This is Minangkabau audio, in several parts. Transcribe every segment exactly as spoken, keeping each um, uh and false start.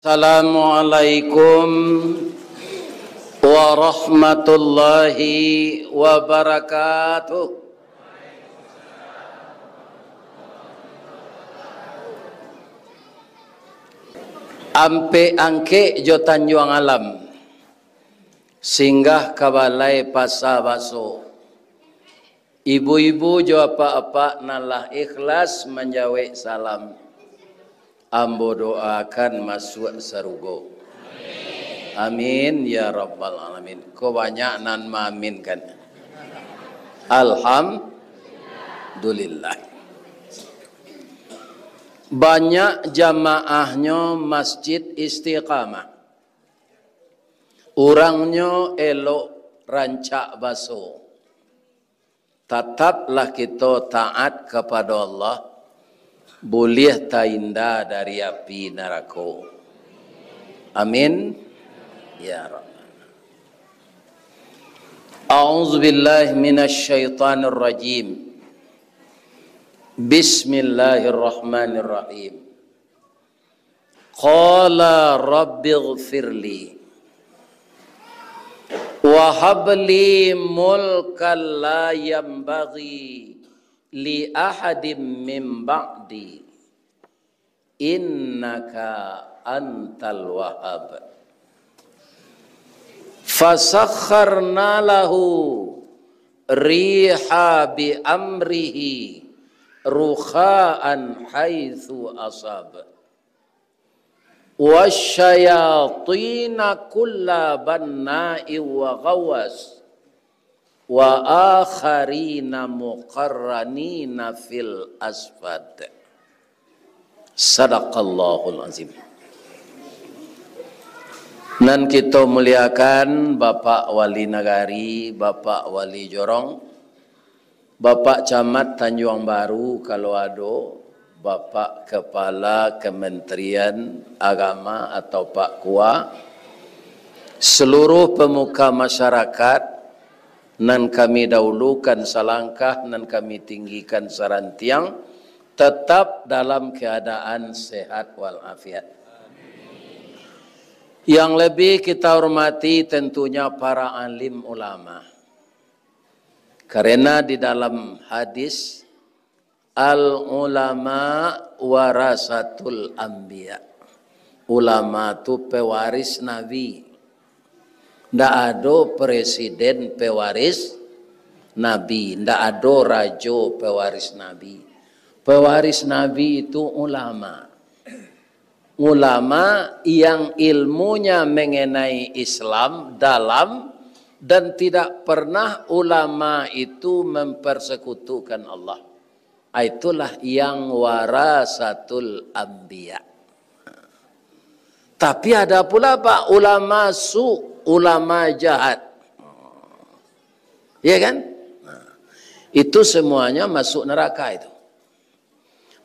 Assalamualaikum warahmatullahi wabarakatuh. Ampek Angkek jo Tanjuang Alam, singgah ka balai Pasa Baso. Ibu-ibu jo apak-apak nan lah ikhlas manjawek salam, ambo doakan masuak sarugo. Amin ya rabbal alamin. Ko banyak nan maaminkan. Alhamdulillah. Banyak jamaahnyo Masjid Istiqamah. Urangnyo elok, rancak baso. Tataplah kito taat kapado Allah, buliah tainda dari api narako. Amin. Ya Rabbana. A'udzubillahi minasyaitonirrajim. Bismillahirrahmanirrahim. Qala rabbighfirli wa habli mulkan la yanbaghi li ahadim min ba'di, innaka antal wahhab. Fasakharna lahu riha bi amrihi rukha'an haitsu asab. Wasyayatina kulla banna'in wa ghawwas, wa akharina muqarranina fil asfad. Sadaqallahul azim. Nan kito muliakan Bapak Wali Nagari, Bapak Wali Jorong, Bapak Camat Tanjuang Baru kalau ado, Bapak Kepala Kementerian Agama atau Pak Kua, seluruh pemuka masyarakat, nan kami dahulukan salangkah, nan kami tinggikan sarantiang, tetap dalam keadaan sehat walafiat. Yang lebih kita hormati tentunya para alim ulama. Karena di dalam hadis, "Al ulama warasatul anbiya." Ulama tu pewaris nabi. Ndak ado presiden pewaris nabi, ndak ado rajo pewaris nabi. Pewaris nabi itu ulama. Ulama yang ilmunya mengenai Islam dalam dan tidak pernah ulama itu mempersekutukan Allah. Ah, itulah yang warasatul anbiya. Tapi ada pula, Pak, ulama su, ulama jahat. Ya kan? Nah, itu semuanya masuk neraka itu.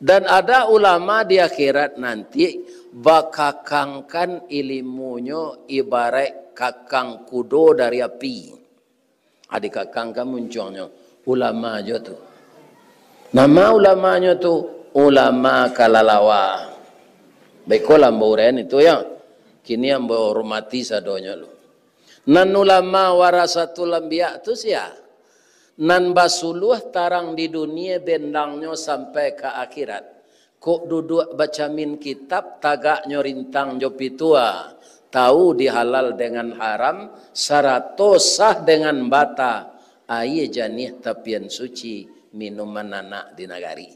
Dan ada ulama di akhirat nanti bakakangkan ilimunyo ibarat kakang kudo dari api. Adi kakang ka muncuangnyo, ulama jo tu. Nama ulamanyo tu? Ulama kalalawa. Baiko lah ambo uraian itu ya. Kini ambo hormati sadonyo lu. Nan ulama warasatul anbiya tu sia? Nan basuluah tarang di dunia bendangnyo sampai ka akhirat. Kok duduak bacamin kitab, tagaknyo rintang jo pitua, tahu di halal dengan haram, sarato sah dengan bata, aia janiah tapian suci, minuman anak di nagari.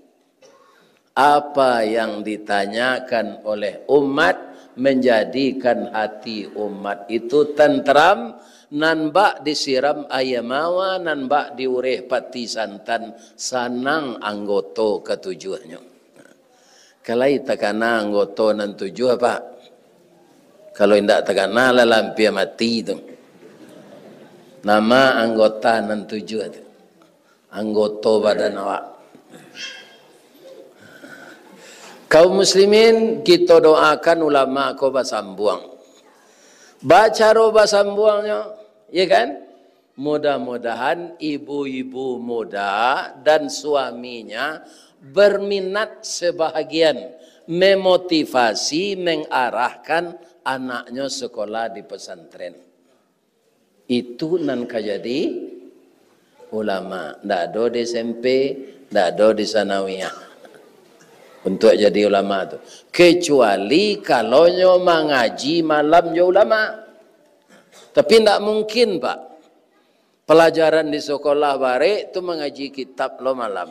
Apa yang ditanyakan oleh umat menjadikan hati umat itu tenteram, nan bak disiram aia mawa, nan bak diureh pati santan, sanang anggoto katujuahnyo. Kalai takana anggoto nan tujuah, Pak. Kalau indak takana, lah lampia mati tu. Nama anggota nan tujuah tu? Anggoto badan awak. Kaum muslimin, kito doakan ulama ko basambuang. Bacaro basambuangnyo, ya kan? Mudah-mudahan ibu-ibu muda dan suaminya berminat sebahagian memotivasi, mengarahkan anaknyo sekolah di pesantren. Itu nan ka jadi ulama. Ndak ado di S M P, ndak ado di sanawiyah untuk jadi ulama tu. Kecuali kalau nyo mangaji malam jo ulama. Tapi ndak mungkin, Pak. Pelajaran di sekolah barek tu mangaji kitab lo malam.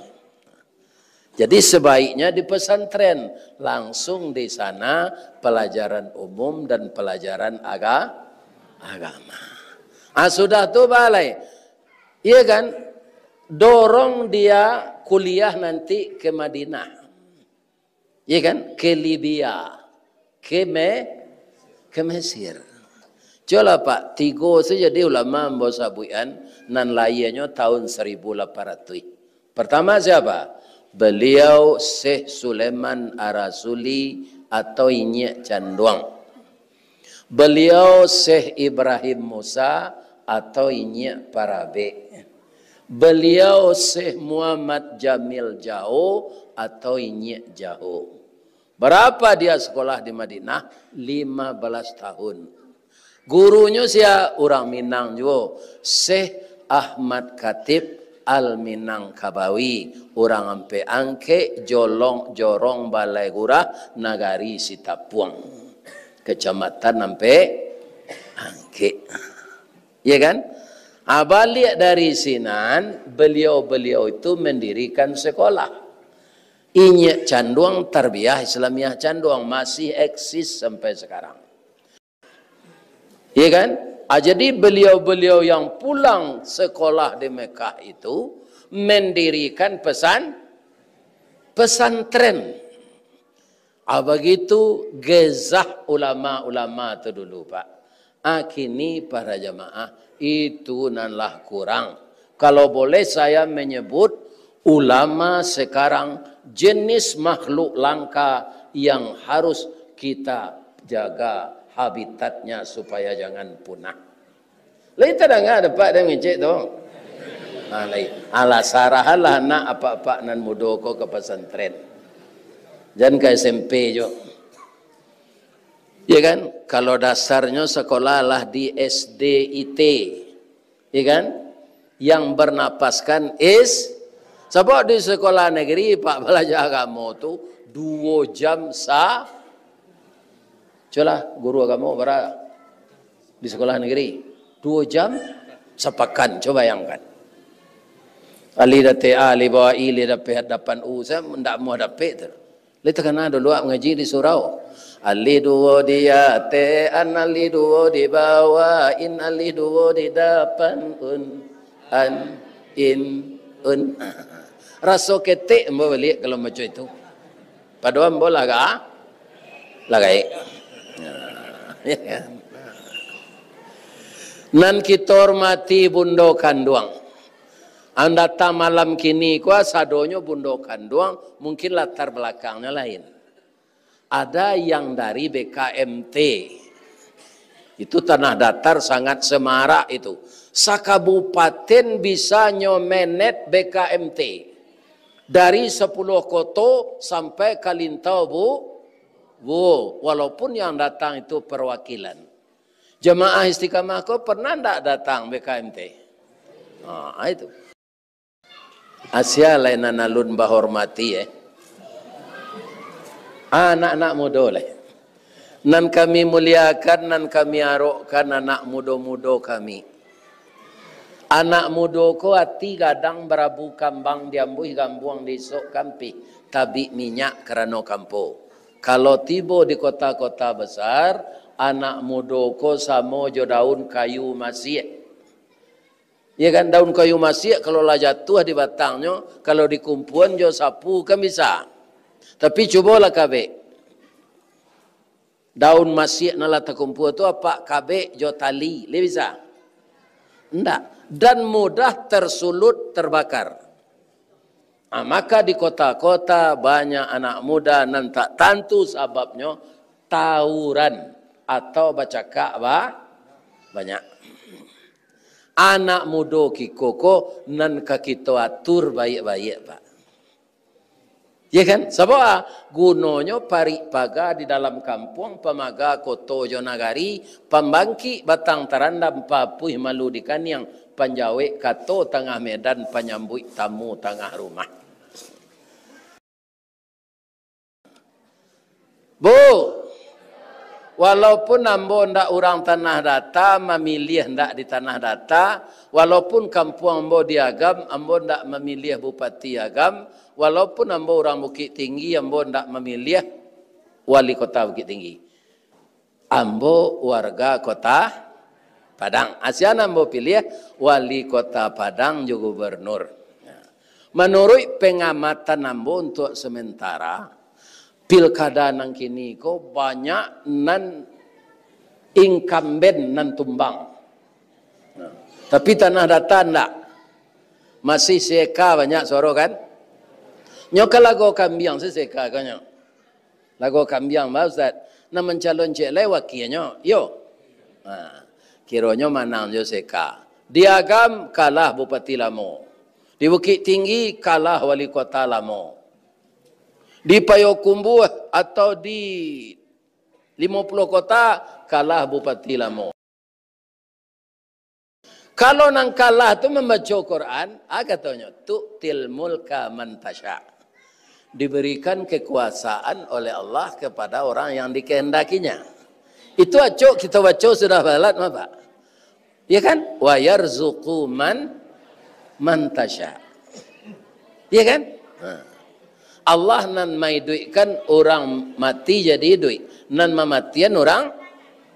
Jadi sebaiknya di pesantren, langsung di sana pelajaran umum dan pelajaran aga-, agama. Ah, sudah tu balai. Iya kan? Dorong dia kuliah nanti ke Madinah. Iya kan? Ke Libya, ke Me-, ke Mesir. Cubolah, Pak, tigo sajo di ulama ambo sabuikan, nan lahianyo tahun seribu lapan ratus. Pertama siapa? Beliau Syekh Sulaiman Arasuli atau Inyiak Canduang. Beliau Syekh Ibrahim Musa atau Inyiak Parabek. Beliau Syekh Muhammad Jamil Jaho atau Inyiak Jaho. Berapa dia sekolah di Madinah? Lima belas tahun. Gurunyo sia? Urang Minang juo, Syekh Ahmad Khatib Al-Minangkabawi, urang Ampek Angkek, Jolong, Jorong Balai Gurah, Nagari Sitapuang, Kecamatan Ampek Angkek. Ya kan? Ah, baliak dari sinan, beliau-beliau itu mendirikan sekolah. Inyiak Canduang, Tarbiyah Islamiah Canduang, masih eksis sampai sekarang. Ya kan? Ah, jadi beliau-beliau yang pulang sekolah di Mekah itu mendirikan pesan-, pesantren. Ah, begitu gezah ulama-ulama tu dulu, Pak. Ah, kini para jamaah, itu nan lah kurang. Kalau boleh saya menyebut, ulama sekarang jenis makhluk langka yang harus kita jaga habitatnya supaya jangan punah. Lai tadanga dapek dek ngecek tu? Ha, lai. Alah, sarahanlah anak apak-apak nan mudo ko ka pasantren. Jan ka S M P jo. Ya kan? Kalau dasarnyo sekolah lah di S D I T. Ya kan? Yang bernapaskan is, sabab di sekolah negeri, Pak, balajar agamo tu duo jam sa-, cubolah, guru agamo bara di sekolah negeri? Duo jam sapakan, cubo bayangkan. Alih dapek A, alih bawah I, alih dapek dapan U, saya ndak mau dapek tu. Lai takana dulu awak mangaji di surau. Alih duo di ateh an, alih duo di bawah in, alih duo di dapan un, an, in, un. Raso ketek ambo baliak kalau baco itu. Padahal ambo lah ga-, lah gaek. Nan kito hormati bundo kanduang. Nan datang malam kini ko sadonyo bundo kanduang, mungkin latar balakangnyo lain. Ada yang dari B K M T. Itu tanah datar sangat semarak itu. Sakabupaten bisa nyo menet B K M T. Dari sepuluh koto sampai ka Lintau Bu-, Bu, walaupun yang datang itu perwakilan. Jamaah Istiqamah ko pernah ndak datang B K M T? Ha, itu. Asia lai nan alun bahormati, eh. Anak-anak mudo lai. Nan kami muliakan, nan kami arokkan anak mudo-mudo kami. Anak mudo ko ati gadang barabu kambang diambuih gambuang di isok kampih, tabik minyak karano kampo. Kalau tibo di kota-kota besar, anak mudo ko samo jo daun kayu masiak. Ya kan, daun kayu masiak kalau lah jatuah di batangnyo, kalau dikumpuan jo sapu kan bisa. Tapi cubolah kabek. Daun masiak nan lah takumpua tu apak kabek jo tali, lai bisa? Ndak. Dan mudah tersulut, terbakar. Ah, maka di kota-kota banyak anak muda nan tak tantu sababnyo tawuran atau bacakak ba-, banyak. Anak mudo kiko ko nan ka kito atur baiak-baiak, Pak. Ya kan? Sabab, ah, gunonyo parik paga di dalam kampuang, pamaga koto jo nagari, pambangkik batang tarandam, papuih malu di kaniang, panjawek kato tangah medan, panyambuik tamu tangah rumah. Bu, walaupun ambo ndak urang Tanah Data, mamiliah ndak di Tanah Data, walaupun kampuang ambo di Agam, ambo ndak mamiliah Bupati Agam, walaupun ambo urang Bukik Tinggi, ambo ndak mamiliah Wali Kota Bukik Tinggi. Ambo warga Kota Padang. Asian ambo piliah Wali Kota Padang jo Gubernur. Manuruik pengamatan ambo untuak sementara, pilkada nan kini ko banyak nan incumbent nan tumbang. Nah, tapi Tanah Data ndak. Masih si eka banyak suaro kan? Nyo ka lago kambiang si eka ko nyo. Lago kambiang, bah, Ustaz. Nan mancalon ciek lai wakianyo. Yo. Ha, kironyo manang jo si eka. Di Agam kalah Bupati lamo. Di Bukik Tinggi kalah Wali Kota lamo. Di Payokumbuah atau di Limo Puluh Kota kalah Bupati lamo. Kalau nan kalah tu mambaco Quran, ah, katonyo, "Tu'til mulka man tasya." Diberikan kekuasaan oleh Allah kepada orang yang dikehendakinya. Itu acok kita baco sudah balat, Pak. Ya kan? "Wa yarzuqu man, man tasya." Ya kan? Ha. Allah nan maiduikkan urang mati jadi iduik, nan mamatian urang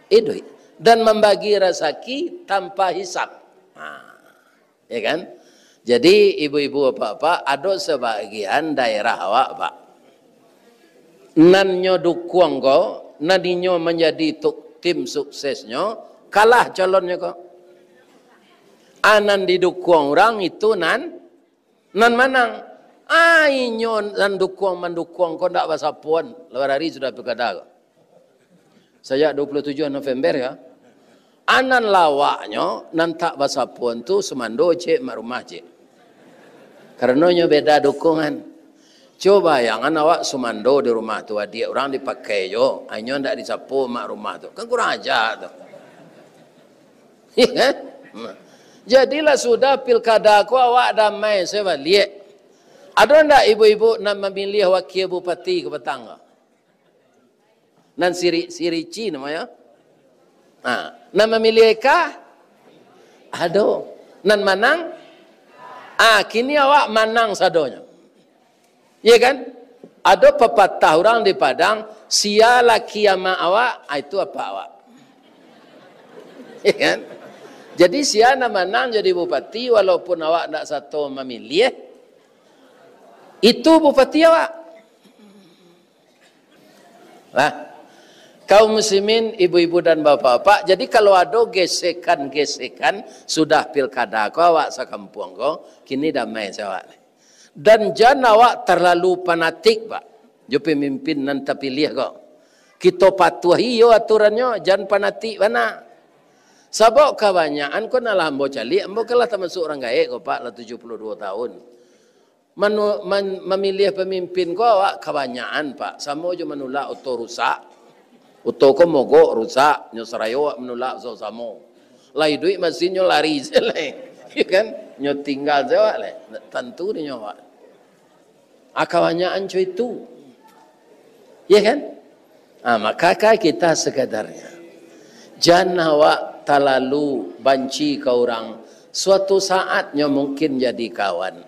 iduik, dan mambagi rasaki tanpa hisab. Ha. Ya kan? Jadi, ibu-ibu, bapak-bapak, ado sabagian daerah awak, Pak, nan nyo dukuang ko, nan inyo manjadi tu-, tim suksesnyo, kalah calonnyo ko. A, nan didukuang urang itu nan, nan manang. A, inyo nan dukuang mandukuang ko ndak basapoan, lah barari sudah pilkada ko. Sajak dua puluh tujuh November, ya. A, nan lawaknyo, nan tak basapoan tu sumando ciek, mak rumah ciek. Karano nyo beda dukungan. Cubo bayangan awak sumando di rumah tu, adiak urang dipakai jo, a, inyo ndak disapo mak rumah tu. Kan kurang aja tu. Iya kan? Nah. Jadilah sudah pilkada ko awak damai sabaliak. Ado ndak ibu-ibu nan mamiliah wakil bupati ka patang ko? Nan siri-, sirici namonyo. Ha, nan mamiliah eka? Ado. Nan manang? Ah, kini awak manang sadonyo. Iya kan? Ado papatah urang di Padang, "Sia laki amak awak, ah, itu apak awak." Iya kan? Jadi, sia nan manang jadi bupati, walaupun awak ndak sato mamiliah, itu bupati awak. Nah, kaum muslimin, ibu-ibu dan bapak-bapak, jadi kalau ado gesekan-gesekan, sudah pilkada ko awak sakampuang ko, kini damai se awak. Dan jan awak terlalu fanatik, Pak, jo pemimpin nan tapiliah ko. Kito patuahi yo aturannyo, jan fanatik bana. Sabab kabanyakan ko nan lah ambo caliak, ambo kan lah tamasuak urang gaek ko, Pak, lah tujuah puluah duo tahun. Manu-, man-, mamiliah pamimpin ko awak kabanyakan, Pak, samo jo manulak oto rusak. Oto ko mogok, rusak, nyo sarayo awak manulak samo-samo. Lah iduik masinnyo lari se lai. Ya kan? Nyo tingga se awak lai. Tantu di nyo awak. Ah, kabanyakan co itu. Ya kan? Ah, maka ka kita sakadarnya. Jan awak talalu banci ka urang. Suatu saat nyo mungkin jadi kawan.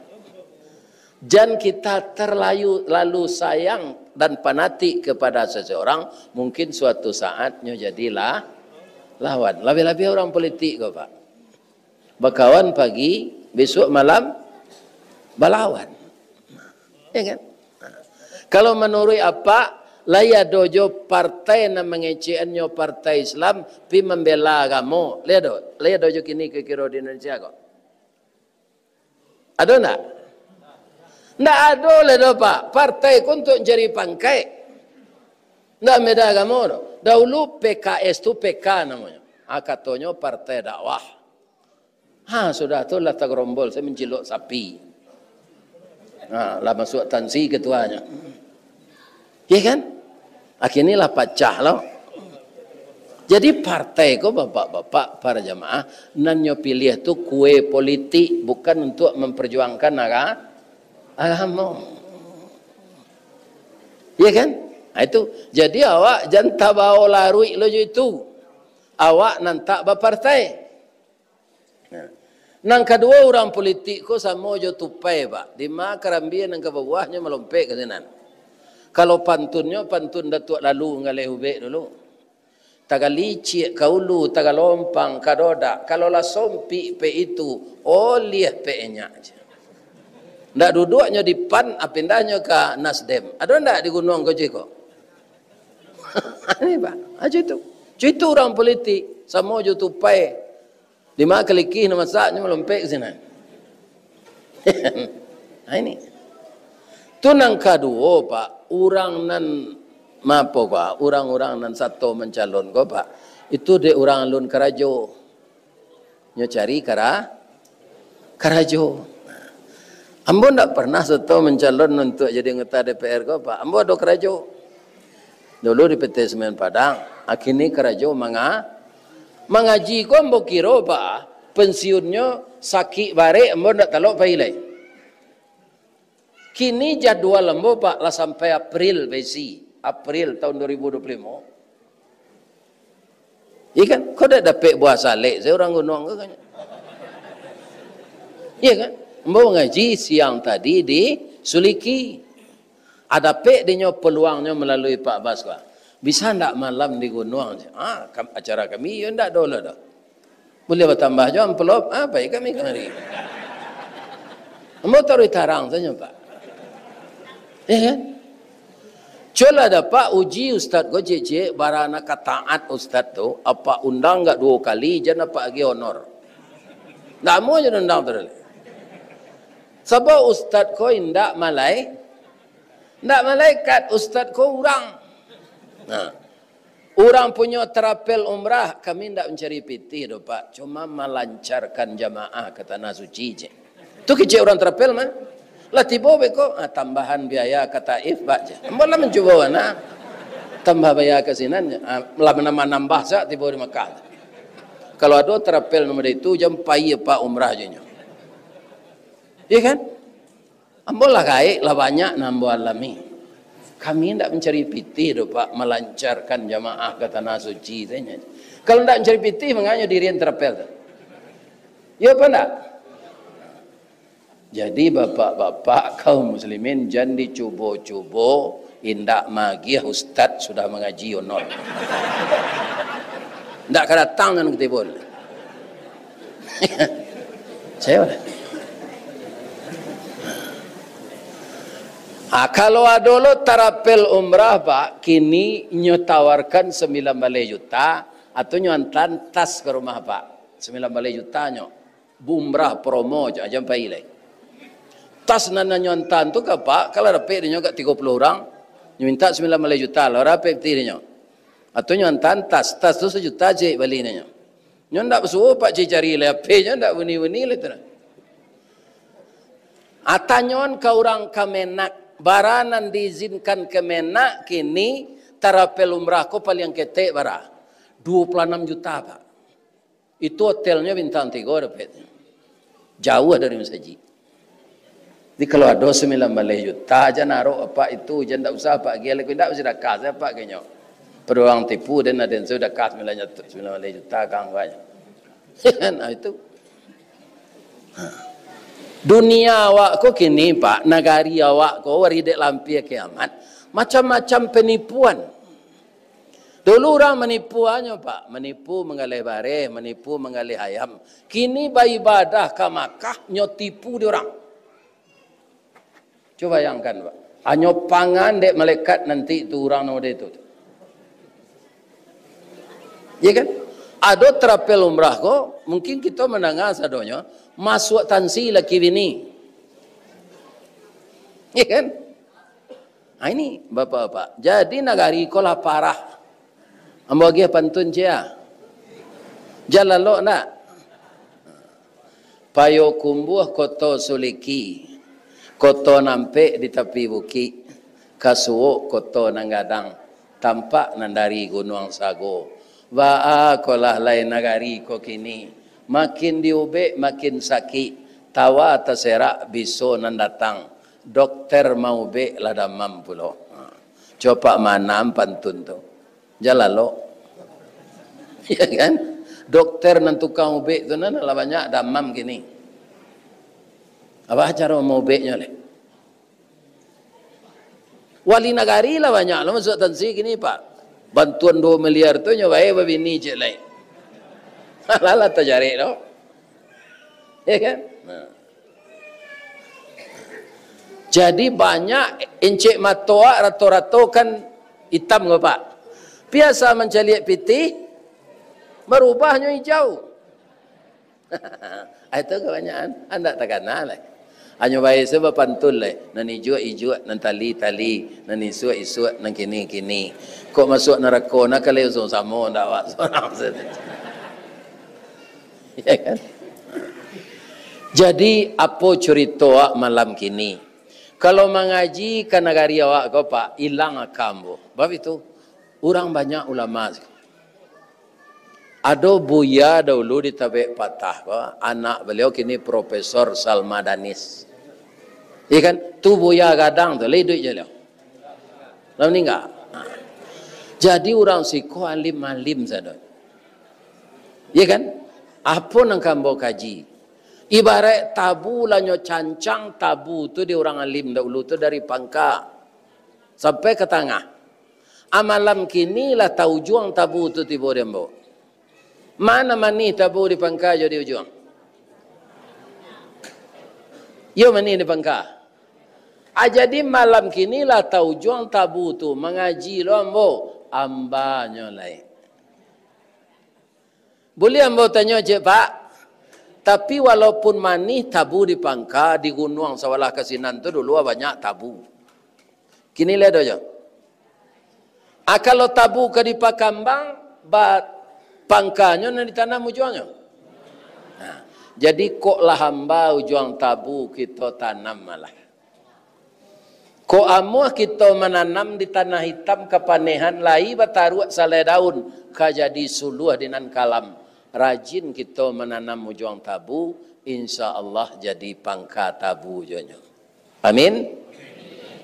Jan kita terlalu, lalu sayang dan fanatik kepada seseorang, mungkin suatu saat nyo jadilah lawan. Labiah-labiah urang politik ko, Pak. Bakawan pagi, besok malam balawan. Ya kan? Kalau manuruik apak, lai ado jo partai nan mangecekannyo partai Islam, pi mambela agamo. Lai ado, lai ado jo kini kiro-kiro di Indonesia ko? Ado ndak? Ndak ado lai do, Pak. Partai ko untuak cari pangkaik. Ndak mambela agamo do. Dahulu P K S tu P K namonyo. Ah, katonyo partai dakwah. Ha, sudah tu lah tagerombol, saya mencilok sapi. Ha, lah masuak tansi ketuanyo. Iya kan? Akhirnyo lah pacah lo. Jadi partai ko, bapak-bapak, para jamaah, nan nyo piliah tu kue politik, bukan untuk memperjuangkan aga-, agamo. Iya kan? Nah, itu. Jadi awak jan tabao laruik lo jo itu. Awak nan tak bapartai. Nah. Nan kaduo, urang politik ko samo jo tupai, Pak. Dima karambia nan ka babuah, nyo malompek ka sinan. Kalau pantunnyo, pantun Datuak Lalu Nggaleh Ubek dulu. Tagalicik ka ulu, tagalompang ka dodak. Kalau lah sompik pek itu, oliah pek enyak. Ndak duduaknyo di pan, a pindahnyo ka Nasdem. Ado ndak di gunuang ko ciko? Ini, Pak. Ah, cuitu. Cuitu urang politik. Samo jo tupai. Dima kalikih nan masak, nyo malompek ka sinan. Nah, ini. Tu nan kaduo, Pak, urang nan, mapo ko, urang-urang nan sato mancalon ko, Pak, itu dek urang alun karajo. Nyo cari kara-, karajo. Ambo ndak pernah sato mancalon untuak jadi anggota D P R ko, Pak. Ambo ado karajo. Dulu di P T Semen Padang, akhirnyo karajo manga-, mangaji ko ambo kiro, Pak, pensiunnyo sakik barek, ambo ndak talok pai lai. Kini jadwal ambo, Pak, lah sampai April besi. April tahun dua ribu dua puluh lima. Iya kan? Kok dak dapek buah salek se urang gunuang ko kan? Iya kan? Ambo ngaji siang tadi di Suliki. Ada pek dinyo peluangnyo melalui Pak Bas ko. Bisa ndak malam di gunuang? Ah, kam-, acara kami yo ndak dolo doh. Buliah batambah jo amplop, ah, pai kami kamari. Ambo taruih tarang sajo, Pak. Iya kan? Cubolah dek Apak uji ustad ko ciek-ciek, bara nan ka taat ustad tu, Apak undang agak duo kali, jan Apak agiah honor. Ndak amuah jo undang tu doh. Sabab ustad ko indak malai-, ndak malaikat, ustad ko urang. Nah. Urang punyo travel umrah, kami ndak mancari pitih doh, Pak. Cuma malancarkan jamaah ka Tanah Suci, cek. Tu kecek urang travel mah. Lah tibo beko, ah, tambahan biaya ka Taif, Pak, cek. Ambo lah mancubo, nah. Tambah biaya ka sinan, ah, lah manambah-nambah sak tibo di Makkah. Kalau ado travel nan model itu, jan pai, Pak, umrah jo nyo. Iya kan? Ambo lah gaek, lah banyak nan ambo alami. Kami ndak mancari pitih doh, Pak, malancarkan jamaah ka Tanah Suci, tanya. Kalau ndak mancari pitih, mangko dirian travel tu. Iyo apa ndak? Jadi, bapak-bapak, kaum muslimin, jan dicubo-cubo indak magiah ustad sudah mangaji onol. Ndak ka datang nan kutibun. Sayo lah. Ah, kalau ado lo tarapel umrah, Pak, kini nyo tawarkan sambilan baleh juta, atau nyo antaan tas ka rumah, Pak. Sambilan baleh juta nyo. Umrah promo, jan pai lai. Tas nan nyo antaan tu ka, Pak, kalau dapek dinyo agak tigo puluah urang, nyo minta sambilan baleh juta, lah dapek pitih dinyo. Atau nyo antaan tas, tas tu sajuta ciek bali nyo. Nyo ndak basuo, Pak, cari-cari lai, H P nyo ndak buni-buni lai tu nah. Ah, tanyoan ka urang Kemenag, bara nan diizinkan Kemenag kini tarapel umrah ko paliang ketek bara? Duo puluah anam juta, Pak. Itu hotelnyo bintang tigo dapeknyo. Jauah dari masajik. Jadi, kalau ado sambilan baleh juta, jan arok apak itu, jan ndak usah apak agiah lai, ndak sadakah sajo apak ka inyo. Pado urang tipu, den aden sadakah sambilan juta, sambilan baleh juta ka anggahnyo. Nah, itu. Ha. Dunia awak ko kini, Pak, nagari awak ko, ari dek lampia kiamat, macam-macam penipuan. Dulu urang manipu anyo, Pak. Manipu manggaleh bareh, manipu manggaleh ayam. Kini baibadah ka Makkah, nyo tipu di urang. Cubo bayangkan, Pak. Anyo pangan dek malaikat nanti tu urang nan model itu. Iya kan? Ado tarapel umrah ko, mungkin kito mandanga sadonyo, masuak tansi laki bini. Iya kan? Ha, ini, Bapak-bapak. Jadi, nagari ko lah parah. Ambo agiah pantun cia. Jan lalok ndak? Payokumbuah Koto Suliki. Koto nan ampek di tapi bukik, ka suok koto nan gadang, tampak nan dari gunuang sago. Baa kolah lai nagari ko kini, makin diubek makin sakik, tawa taserak biso nan datang, dokter maubek lah damam pulo. Ha. Copak manam pantun tu. Jalalo. Ya kan? Dokter nan tukang ubek tu nan lah banyak damam kini. Apa caro maubeknyo leh? Wali nagari lah banyak lo masuak tansi kini, Pak. Bantuan dua miliar tu nyo bae babini ciek lai. Alah lah tajarek tu. Ya kan? Nah. Jadi banyak encek mato awak rato-rato kan itam ko, Pak. Piasa mancaliak pitih, barubahnyo ijau. Ah, itu kabanyakan. Andak takana lai. Hanyo bae se bapantun lai. Nan ijuak-ijuak, nan tali-tali, nan isuak-isuak, nan kini-kini. Kok masuak narako, nak kalai usung samo, ndak awak sorang se. Ya kan? Jadi, apo curito awak malam kini? Kalau mangaji ka nagari awak ko, Pak, ilang aka ambo. Bab itu, urang banyak ulama. Ado Buya dahulu di Tabek Patah ko, anak baliau kini Profesor Salma Danis. Iya kan? Tu Buya gadang tu, lah iduik jo baliau. Lah maningga. Ha. Jadi urang siko alim-alim sado. Iya kan? Apo nan ka ambo kaji? Ibaraik tabu lah nyo cancang tabu tu di urang alim dahulu tu dari pangka sampai ka tangah. Ah, malam kini lah taujuang tabu tu tibo di ambo. Ma nan manih tabu di pangka jo di ujuang? Iyo manih di pangka. Ah, jadi malam kini lah taujuang tabu tu, mangaji lo ambo, ambanyo lai. Buliah ambo tanyo ciek, Pak? Tapi walaupun manih tabu di pangka, di gunuang sabalah ka sinan tu dulu banyak tabu. Kini lai ado jo. Ah, kalau tabu ka dipakambang, ba-, pangkanyo nan ditanam ujuangnyo. Nah, jadi kok lah amba ujuang tabu kito tanam malah. Kok amuah kito mananam di tanah itam kapanehan lai bataruak salai daun, ka jadi suluah di nan kalam. Rajin kito mananam ujuang tabu, insya Allah jadi pangka tabu jonyo. Amin.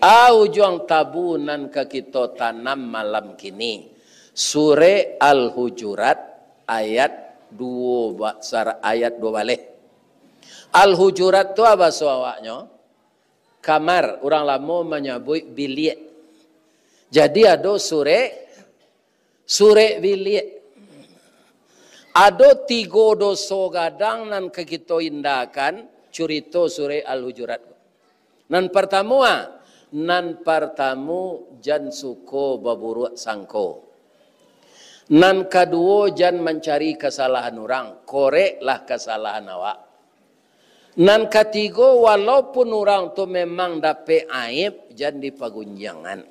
A ujuang tabu nan ka kito tanam malam kini, Surek Al-Hujurat ayat duo ba-, sar-, ayat duo baleh. Al-Hujurat tu a baso awaknyo? Kamar, urang lamo manyabuik biliak. Jadi ado surek, surek biliak. Ado tigo doso gadang nan ka kito indakan, curito Surek Al-Hujurat. Nan partamo, ah, nan partamo jan suko baburuak sangko. Nan kaduo jan mancari kasalahan urang, koreklah kasalahan awak. Nan katigo, walaupun urang tu memang dapek aib, jan dipagunjiangan.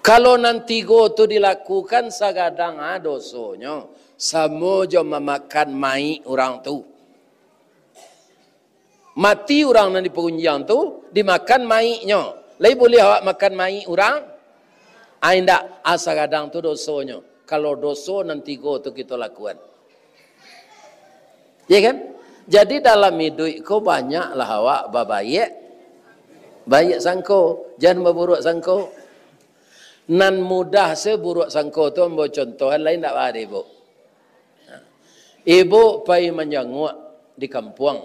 Kalau nan tigo tu dilakukan, sagadang a dosonyo, samo jo mamakan mayik urang tu. Mati urang nan dipagunjiang tu, dimakan mayiknyo. Lai buliah awak makan mayik urang? Ah, indak, a sagadang tu dosonyo. Kalau doso nan tigo tu kito lakuan. Ya kan? Jadi dalam iduik ko banyaklah awak babaiak, baiak sangko, jan baburuak sangko. Nan mudah se buruak sangko tu ambo contohan, lain ndak ba dek ibuk. Ibuk pai manjanguak di kampuang,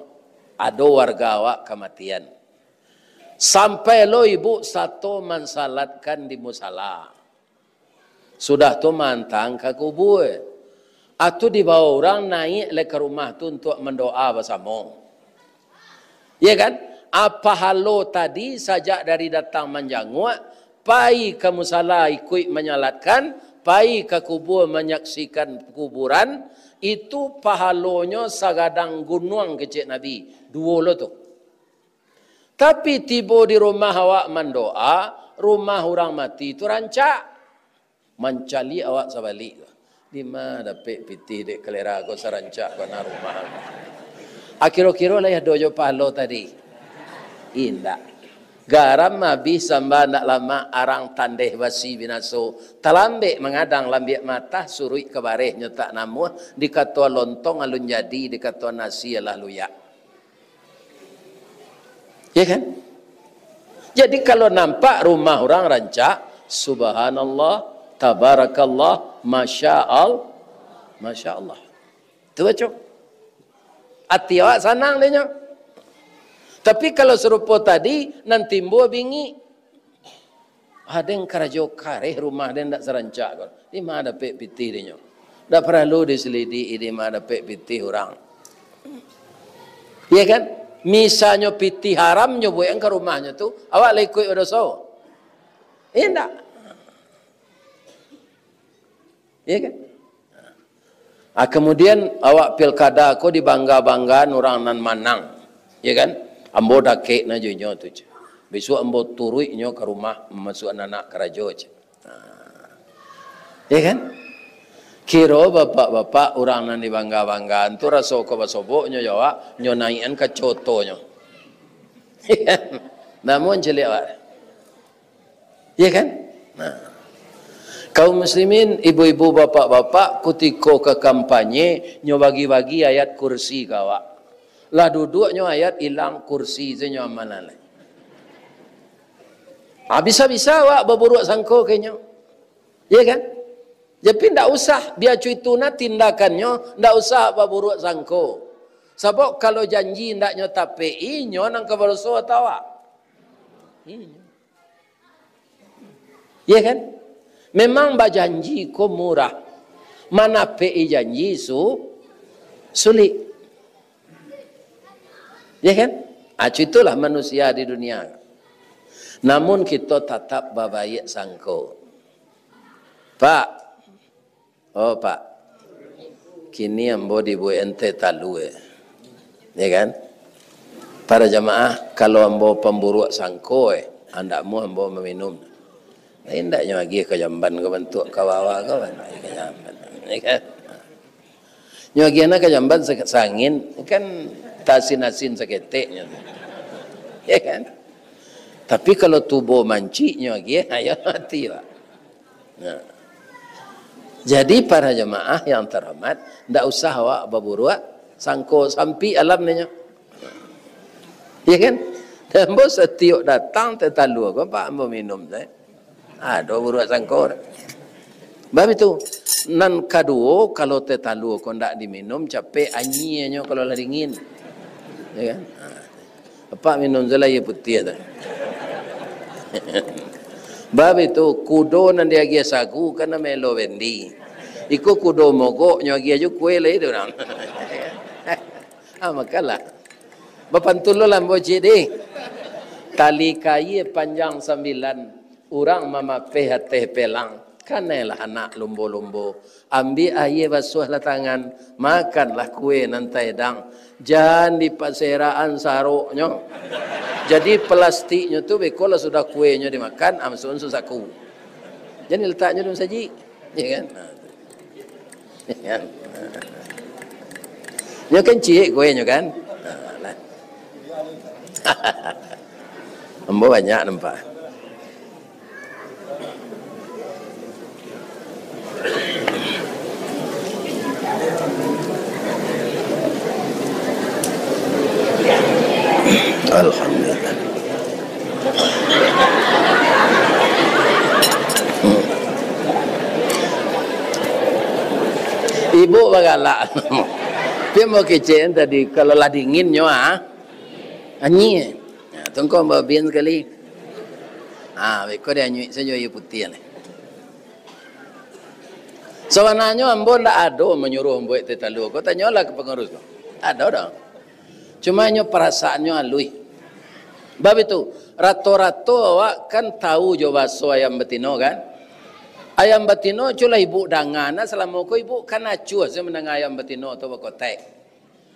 ado warga awak kamatian. Sampai lo ibuk sato mansalatkan di musala. Sudah tu maantang ka kubua. Atu dibawa urang naiak lai ka rumah tu untuak mandoa basamo. Ya kan? A pahalo tadi sajak dari datang manjanguak, pai ka musala ikuik manyalatkan, pai ka kubua manyaksikan kuburan, itu pahalonyo sagadang gunuang kecek Nabi. Duo lo tu. Tapi tibo di rumah awak mandoa, rumah urang mati tu rancak. Mancaliak awak sabalik tu. Di ma dapek pitih dek kalera ko sarancak ko nan rumah. Akiro-kiro lai ado jo pahalo tadi. Indak. Garam abih samba ndak lamak, arang tandeh basi binaso. Talambek mangadang lambiak matah, suruik ka barehnyo tak namuah, dikatoan lontong alun jadi, dikatoan nasi alah luyak. Ya kan? Jadi kalau nampak rumah urang rancak, subhanallah, tabarakallah, masya Allah, masya Allah. Tu baco. Ati awak sanang dek nyo. Tapi kalau sarupo tadi, nan timbua bingik. Aden karajo kareh rumah den ndak sarancak ko. Di ma dapek pitih dek nyo? Ndak paralu diselidiki di ma dapek pitih urang. Iya kan? Misalnyo pitih haram nyo buekan ka rumahnyo tu, awak lah ikuik badoso? Indak. Iya kan? Ah, kemudian awak pilkada ko dibangga-banggaan urang nan manang. Iya kan? Ambo dakek na jo inyo tu, ceh. Besok ambo turuik nyo ka rumah mamasuakan anak karajo, ceh. Ah. Iya kan? Kiro bapak-bapak urang nan dibangga-banggaan tu raso ko basobok nyo jo awak, nyo naikan kaco oto nyo. Iya kan? Namun caliak awak. Iya kan? Nah. Kaum muslimin, ibu-ibu, bapak-bapak, kutiko ka kampanye, nyo bagi-bagi ayat kursi ka awak. Lah duduak nyo ayat ilang, kursi se nyo amalan lai. Ah, bisa-bisa awak baburuak sangko ka inyo. Iya kan? Tapi ndak usah, bia co itu nah tindakannyo, ndak usah baburuak sangko. Sabab kalau janji ndak nyo tapek, inyo nan ka badoso atau awak? Inyo. Iya kan? Memang bajanji ko murah. Manapek-i janji su-, sulik. Iya kan? Ah, itulah manusia di dunia. Namun kito tatap babaiak sangko. Pak, Oh, Pak. Kini ambo dibuek teh talua, eh. Ya kan? Para jamaah, kalau ambo pamburuak sangko, eh, andak muah ambo maminum. Indak nyo agiah ka jamban ka bantuak ka bawah ka, ka jamban. Ya kan? Nyo agiah na ka jamban sa-, sangin, kan tasin-asin saketek nyo tu. Ya kan? Tapi kalau tubo mancik nyo agiah, ayo mati, Pak. Nah. Jadi, para jamaah yang terhormat, ndak usah awak baburuak sangko, sampik alam ninyo. Ya kan? Ambo satiok datang teh talua ko, Pak, ambo minum teh. Ado buruak sangko. Bab itu, nan kaduo, kalau teh talua ko ndak diminum, capek anyienyo kalau lah dingin. Ya kan? Ha. Apak minum sajo lah aia putiah tu. Bab itu, kudo nan diagiah sagu kan nan melo bendi. Iko kudo mogok, nyo agiah jo kue lai tu urang. Ah, makalah. Bapantun lo lah ambo ciek deh. Tali kaia panjang sambilan, urang mamapeh ateh pelang. Kanailah anak lumbo-lumbo. Ambiak aia basuahlah tangan, makanlah kue nan taedang. Jan dipaserakan saroknyo. Jadi, plastiknyo tu beko lah sudah kuenyo dimakan, ah, masuakan susaku. Jan diletaknyo dalam sajik. Ya kan? Nah, tu. Ya kan? Nyo kan ciek kuenyo kan? Nah, lah. Ambo banyak nampak. Alhamdulillah. Hmm. Ibuk bagalak. Tapi ambo kecek tadi, kalau lah dingin nyo, ah, anyia. Nah, tungkau ambo abian sakali. Ah, beko dianyuik sajo aia putiah ni. Sabananyo ambo ndak ado manyuruah mambuek teh talua ko, tanyolah ka pangurus ko. Ndak ado doh. Cuma inyo parasaannyo aluih. Bab itu, rato-rato awak kan tau jo baso ayam batino kan? Ayam batino, culah ibuk danga, nah, salamo ko ibuk kan acuah sajo mandanga ayam batino tu bakotek.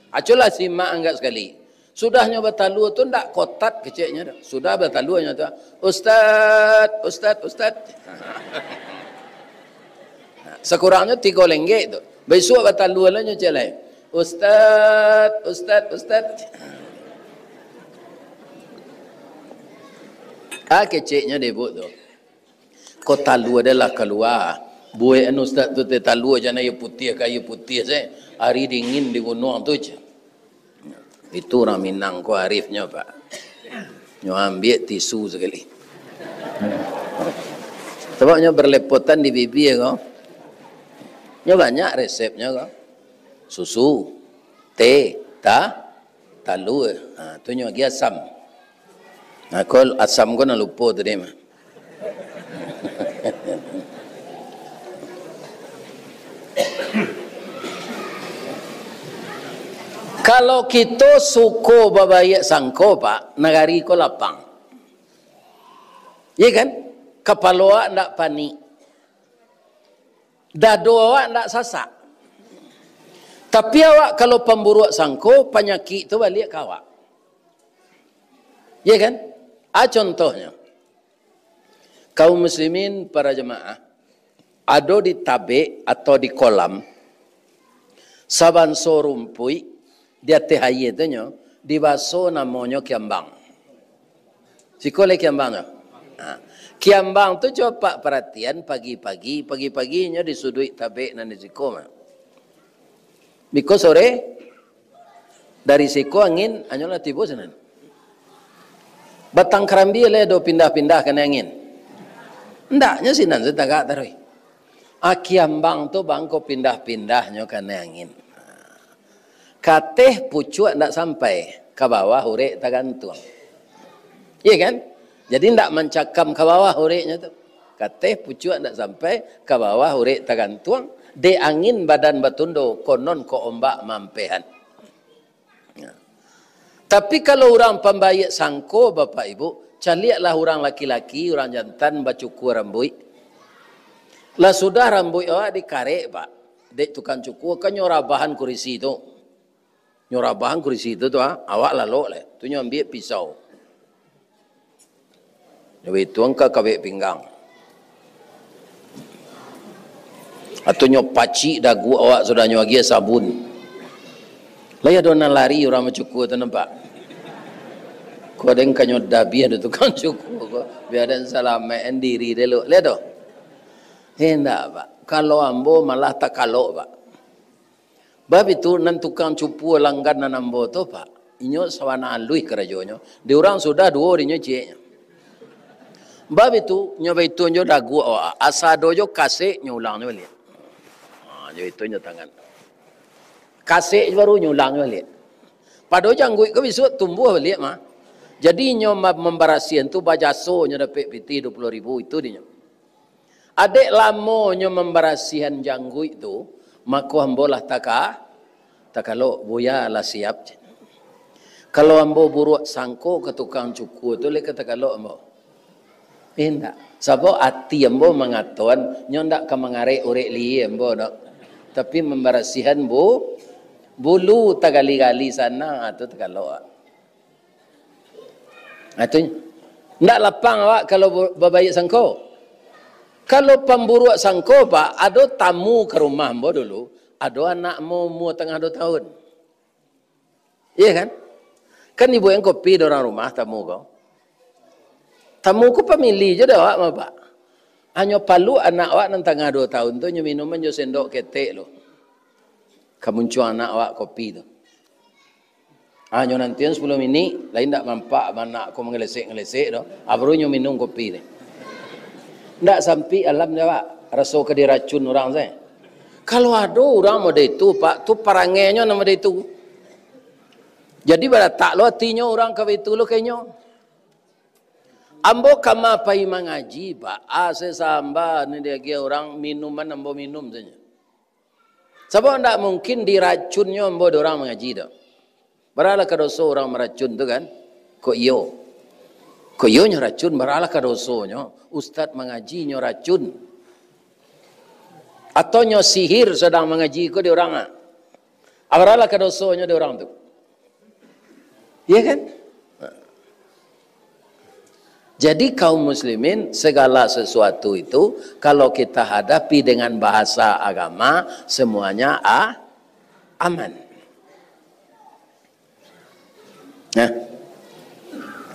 Acuahlah simak anggak sakali. Sudahnyo batalua tu ndak kotak keceknyo tu. Sudah batalua nyo tu, "Ustaz, ustaz, ustaz." Sakurangnyo tigo lenggek tu. Bisuak batalua lah nyo cek lai, "Ustaz, ustaz, ustaz." Ah, keceknyo dek ibuk tu. Ko talua dah lah kalua. Buek anu ustaz tu teh talua, jan aia putiah ka aia putiah se. Ari dingin di gunuang tu je. Itu urang Minang ko arifnyo, Pak. Nyo ambiak tisu sakali. Sabab nyo barlepotan di bibia ko. Nyo banyak resepnyo ko. Susu, teh, ta, talua. Ha, tu nyo agiah asam. Nah, ko asam ko nan lupo tadi mah. Kalau kito suko babaiak sangko, Pak, nagari ko lapang. Iya kan? Kapalo awak ndak panik. Dado awak ndak sasak. Tapi awak kalau pamburuak sangko, panyakik tu baliak ka awak. Iya kan? A, contohnyo, kaum muslimin, para jamaah, ado di tabek atau di kolam, sabanso rumpuik di ateh aia tu nyo, dibaso namonyo kiambang. Siko lai kiambang tu. Ha. Kiambang tu coba paratian pagi-pagi, pagi-pagi nyo di suduik tabek nan di siko mah. Biko sore, dari siko angin, anyo lah tibo sinan. Batang karambia lai do pindah-pindah kanai angin. Ndaknyo sinan se tagak taruih. A, kiambang tu bangko pindah-pindahnyo kanai angin. Kateh pucuak ndak sampai, ka bawah urek tagantuang. Iya kan? Jadi ndak mancakam ka bawah ureknyo tu. Kateh pucuak ndak sampai, ka bawah urek tagantuang, dek angin badan batundo, konon ko ombak mampehan. Nah. Tapi kalau urang pambaiak sangko, Bapak Ibu, caliaklah urang laki-laki, urang jantan bacukur rambuik. Lah sudah rambuik awak dikarek, Pak, dek tukang cukur, kan nyo rabahan kurisi tu. Nyo rabahan kurisi tu, tu, ah, awak lalok lai. Tu nyo ambiak pisau. Nyo bituang ka kabek pinggang. Atau nyo pacik dagu awak sudah nyo agiah sabun. Lai ado nan lari urang bacukur tu nampak. Ko den ka nyo dabiah do tukang cukur ko. Bia den salamaik diri dulu. Lai ado? Indak, Pak. Kalau ambo malah takalok, Pak. Bab itu, nan tukang cukur langganan ambo tu, Pak, inyo sabana aluih karajonyo. Di urang sudah duo dinyo cieknyo. Bab itu, nyo baitu jo dagu awak, asa ado jo kasek, nyo ulang nyo baliak. Ha, nyo itu nyo tangan. Kasek baru nyo ulang nyo baliak. Pado jangguik ko bisuak tumbuah baliak mah. Jadi, inyo ma-, mambarasiahan tu bajaso, nyo dapek pitih duo puluah ribu, itu dinyo. Adek lamonyo mambarasiahan jangguik tu, mako ambo lah taka-, takalok, Buya lah siap, cek. Kalau ambo buruak sangko ka tukang cukur tu, lai ka takalok ambo? Indak. Sabab ati ambo mangatoan, nyo ndak ka mangarek urek lihia ambo doh. Tapi mambarasiahan bu-, bulu tagali-gali sanang, ah, tu takalok. Nah, tu ndak lapang awak kalau bu-, babaiak sangko. Kalau pamburuak sangko, Pak, ado tamu ka rumah ambo dulu, ado anak ambo umua tangah duo tahun. Iya kan? Kan dibuek kopi dek urang rumah tamu ko. Tamu ko pamili jo dek awak mah, Pak. Hanyo paluak anak awak nan tangah duo tahun tu, nyo minuman jo sendok ketek lo. Ka muncuang anak awak kopi tu. Ah, nyo nantian sapuluah minik, lai ndak nampak anak ko mangalesek-ngalesek doh. Ah, baru nyo minum kopi tu. Ndak sampik alam dek awak, raso ka diracun urang sae. Kalau ado urang model itu, Pak, tu parangainyo nan model itu. Jadi, baratak lo atinyo urang ka baitu lo ka inyo. Ambo kama pai mangaji, Pak. Ah, sasamba ni diagiah urang minuman ambo minum sajo. Sabab ndak mungkin diracunnyo ambo dek urang mangaji tu. Baralah ka doso urang maracun tu kan? Kok iyo? Kok iyo nyo racun, baralah ka dosonyo ustad mangaji nyo racun. Atau nyo sihir sadang mangaji ko dek urang, ah. Ah, baralah ka dosonyo dek urang tu. Iya kan? Jadi, kaum muslimin, segala sesuatu itu, kalau kita hadapi dengan bahasa agama, semuanya a-, aman. Nah,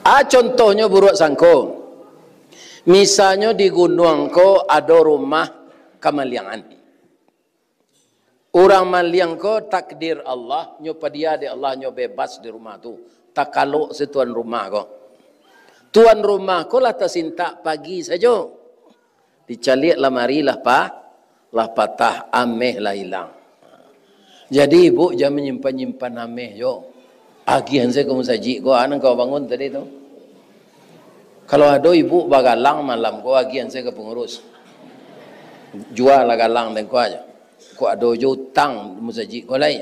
a, contohnyo buruak sangko. Misalnyo di gunuang ko ado rumah kamaliangan. Urang maliang ko takdir Allah, nyo padia dek Allah, nyo bebas di rumah tu. Takalok se tuan rumah ko. Tuan rumah ko lah tasintak pagi sajo. Dicaliak lamari lah pa-, lah patah, ameh lah ilang. Jadi, ibuk jan manyimpan-nyimpan ameh jo. Agiahan se ka musajik ko, a nan kau bangun tadi tu. Kalau ado ibuk bagalang malam ko, agiahan se ka pangurus. Jua lah galang den ko ajo. Kok ado jo utang musajik ko lai.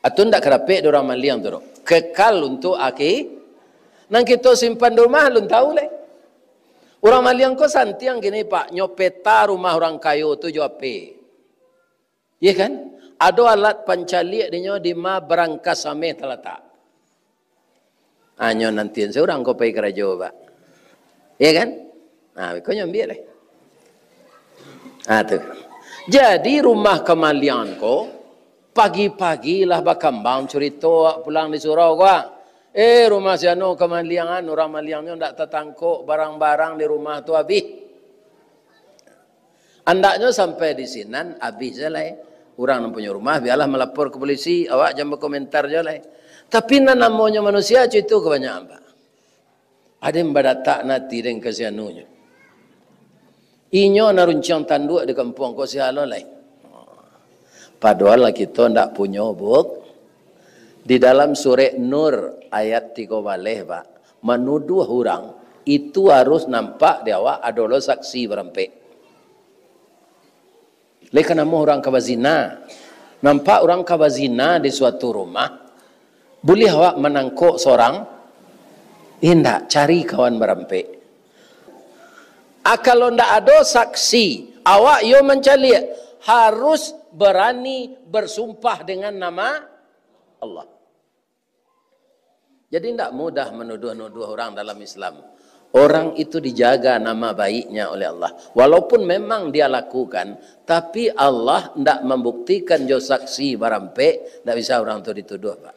Atau ndak ka dapek dek urang maliang tu doh. Kekal untuak aki-, nan kito simpan di rumah, alun tahu lai. Urang maliang ko santiang kini, Pak, nyo peta rumah urang kayo tu jo A P. Iya kan? Ado alat pancaliak dinyo di ma barangkas ameh talatak. Anyo nantian surang ko pai karajo, Pak. Iya kan? Nah, ko nyo ambiak lai. Ah, tu. Jadi, rumah kamaliangan ko, pagi-pagi lah bakambang curito, pulang di surau ko, ah. Eh, rumah si anu kamaliangan, urang maliangnyo ndak tatangkok, barang-barang di rumah tu abih. Andaknyo sampai di sinan, abih se lai. Urang nan punyo rumah, bialah malapor ka polisi, awak jan bakomentar juo lai. Tapi nan namonyo manusia, cuito kabanyakan, Pak. Ado nan badatak nati den ka si anunyo. Inyo nan runciang tanduak di kampuang ko, sia lo lai. Padohal lah kito ndak punyo buk-, di dalam surek Nur ayat tigo baleh, Pak, manuduah urang, itu harus nampak di awak ado lo saksi barampek. Lai ka namuah urang ka bazina. Nampak urang ka bazina di suatu rumah, buliah awak manangkok sorang? Indak, cari kawan barampek. Ah, kalau ndak ado saksi, awak yo mancaliak, harus barani barsumpah dengan nama Allah. Jadi, ndak mudah manuduah-nuduah urang dalam Islam. Orang itu dijaga nama baiknya oleh Allah. Walaupun memang dia lakukan, tapi Allah ndak mambuktikan jo saksi barampek, ndak bisa urang tu dituduah, Pak.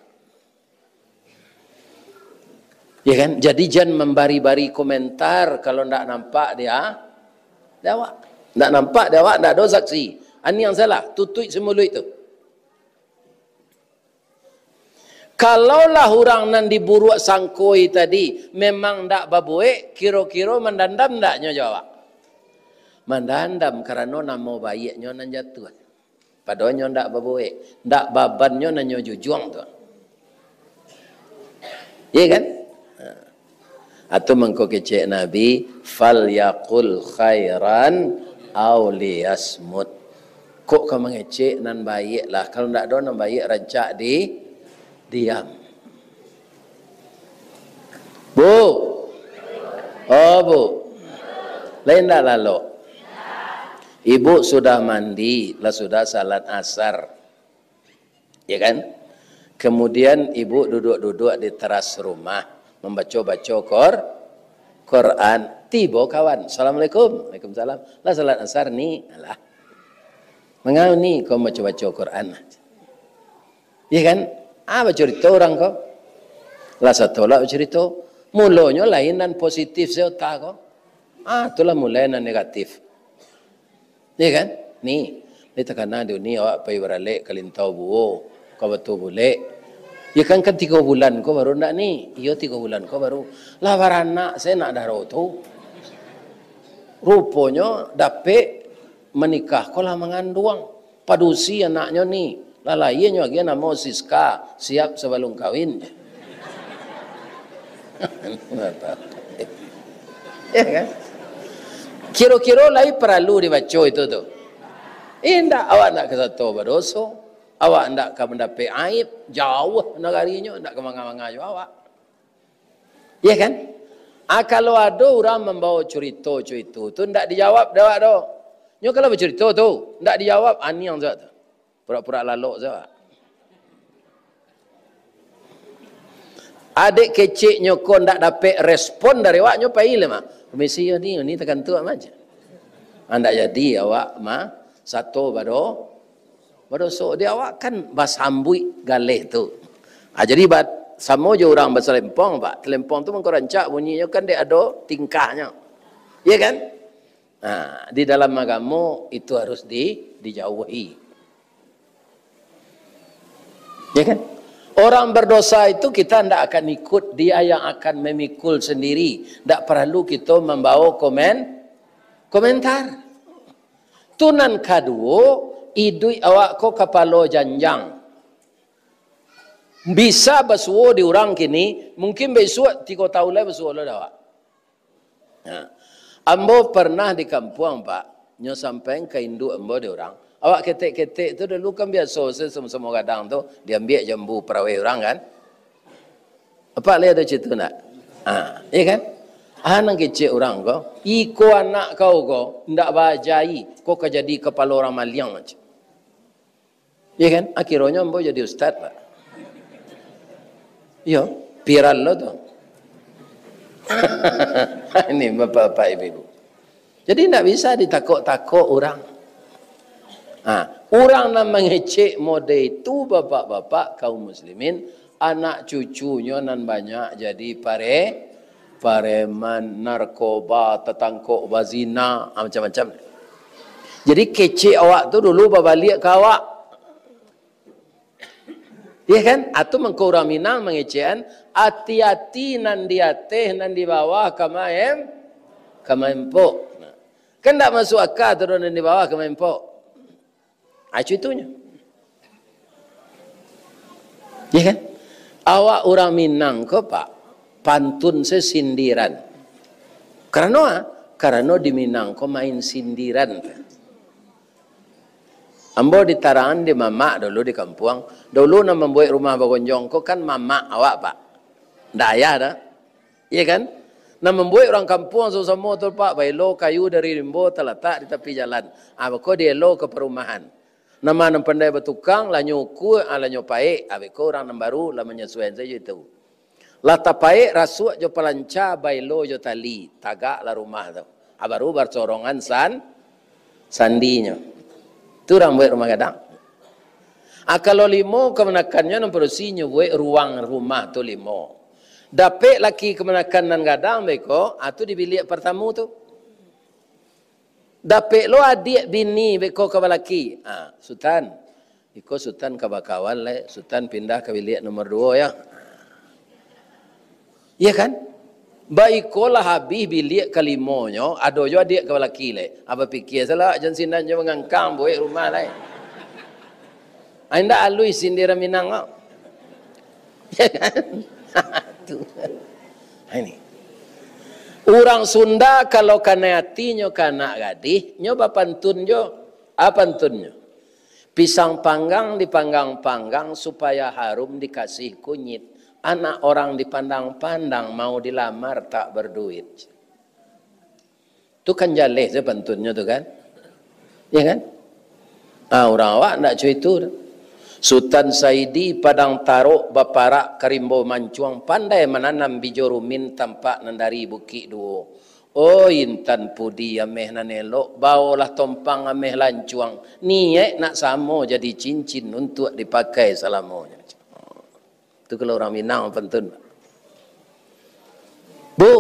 Ya kan? Jadi, jan mambari-bari komentar kalau ndak nampak dia, di awak. Ndak nampak di awak, ndak ado saksi. Aniang salah, tutuik se muluik tu. Kalaulah urang nan diburuak sangkoi tadi memang ndak babuek, kiro-kiro mandandam ndak nyo jo awak? Mandandam, karano namo baiaknyo nan jatuah. Padahal nyo ndak babuek, ndak babannyo nan nyo jujuang tu. Iya kan? Ha. Atau mangko kecek Nabi, "Falyaqul khairan au liyasmut." Kok ka mangecek nan baiak lah, kalau ndak ado nan baiak rancak di diam. Bu. Oh, Bu. Lain ndak lalok? Ibu sudah mandi, lah sudah salat asar. Ya kan? Kemudian ibu duduk-duduk di teras rumah, mambaco-baco Qur-, Quran. Tibo kawan, "Assalamualaikum." "Waalaikumsalam." "Lah salat asar ni?" "Alah." "Mangau ni ko mambaco-baco Quran?" Ya kan? Ah, bacarito urang ko. Lah sato lah bacarito. Mulonyo lain nan positif se utak ko. Ah, tu lah mulai nan negatif. Ya kan? Ni, ni takana di uni awak pai baralek ka Lintau Buo, ka Batu Bulek. Ya kan, kan tigo bulan ko baru ndak ni? Iyo, tigo bulan ko baru. Lah baranak se nak daro tu. Ruponyo dapek manikah ko lah manganduang. Padusi anaknyo ni. Lah lahia nyo agiah namo Siska, siap sabalum kawin. Ya kan? Kiro-kiro lai paralu dibaco itu tu? Indak, awak ndak ka sato badoso, awak ndak ka mandapek aib, jauah nagarinyo, ndak ka manga-manga jo awak. Ya kan? Ah, kalau ado urang mambawa curito-curito tu, ndak dijawab dek awak doh. Nyo kalau bacurito tu, ndak dijawab, aniang sajo tu. Pura-pura lalok sajo. Adek keceknyo ko ndak dapek respon dari awak, nyo pai lah mah. "Permisi yo ni, ni takantuak mah," jar. Ah, ndak jadi awak mah sato bado-, badoso. Di awak kan basambuik galeh tu. Ah, jadi bat-, samo jo urang basalempong, Pak. Salempong tu mangko rancak bunyinyo kan dek ado tingkahnyo. Ya kan? Nah, di dalam agamo itu harus di, dijauhi. Ya kan? Orang berdosa itu kita ndak akan ikut, dia yang akan memikul sendiri. Ndak perlu kita membawa komen, komentar. Tu nan kaduo, iduik awak ko kapalo janjang. Bisa basuo di urang kini, mungkin bisuak tigo taun lai basuo lo dek awak. Nah, ambo pernah di kampuang, Pak, nyo sampaian ka induak ambo di urang. Awak ketek-ketek tu dulu kan biaso se samo-samo gadang tu, diambiak jambu paraweh urang kan. Apak lai ado cito ndak? Ha, iya kan? Ah, nan kecek urang ko, iko anak kau ko, ndak baajai, ko ka jadi kapalo urang maliang macam. Iya kan? Akhiranyo ambo jadi ustaz, Pak. Iyo, viral lo tu. Ini bapak-bapak, ibu-ibu. Jadi ndak bisa ditakok-takok urang. Ha, urang nan mangecek mode itu, bapak-bapak, kaum muslimin, anak cucunyo nan banyak jadi pare-, pareman, narkoba, tatangkok bazina, ha, macam-macam. Jadi kecek awak tu dulu babaliak ka awak. Iya kan? Atu mangko urang Minang mangecekan, ati-ati nan di ateh, nan di bawah ka maem-, ka maempok. Nah, kan ndak masuk aka tu doh, nan di bawah ka maempok. Acu itunyo. Iya kan? Awak urang Minang ko, Pak, pantun se sindiran. Karano a? Karano di Minang ko main sindiran. Ambo ditarangan di mamak dulu di kampuang. Dulu nan mambuek rumah bagonjong ko kan mamak awak, Pak. Ndak ayah doh. Iya kan? Nan mambuek urang kampuang samo-samo tu, Pak, baelo kayu dari rimbo talatak di tapi jalan. Ah, beko dielo ka parumahan. Nan ma nan pandai batukang, lah nyo ukua, ah, lah nyo paek. Ah, beko urang nan baru lah manyasuaian sajo itu. Lah tapaek rasuak jo palanca, baelo jo tali, tagaklah rumah tu. Ah, baru basorongan san-, sandinyo. Tu urang buek rumah gadang. Ah, kalau limo kamanakannyo nan padusi nyo buek ruang rumah tu limo. Dapek laki kamanakan nan gadang beko, ah, tu di biliak partamu tu. Dapek lo adiak bini beko ka balaki. Ah, Sutan, iko Sutan ka bakawan lai, Sutan pindah ka biliak nomor duo yo. Iya kan? Baiko lah habih biliak kalimonyo, ado jo adiak ka balaki lai. Ah, bapikia salah, jan sinan jo mangangkang buek rumah lai. Ah, indak aluih sindiran Minang ko. Ya kan? Tu. Ha, ini. Urang Sunda kalau kanai atinyo ka anak gadih, nyo bapantun jo. Apa pantunnyo? Pisang panggang dipanggang-panggang supaya harum dikasih kunyit. Anak orang dipandang-pandang, mau dilamar tak berduit. Tu kan jaleh tu pantunnyo tu kan. Ya kan? Ah, urang awak ndak cuy tu. Sutan Saidi Padang Tarok baparak ka rimbo mancuang, pandai mananam bijo rumin tampak nan dari Bukik Duo. Oi intan pudi ameh nan elok, baolah tompang ameh lancuang. Niaik nak samo jadi cincin untuak dipakai salamonyo. Tu kalau urang Minang pantun. Bu,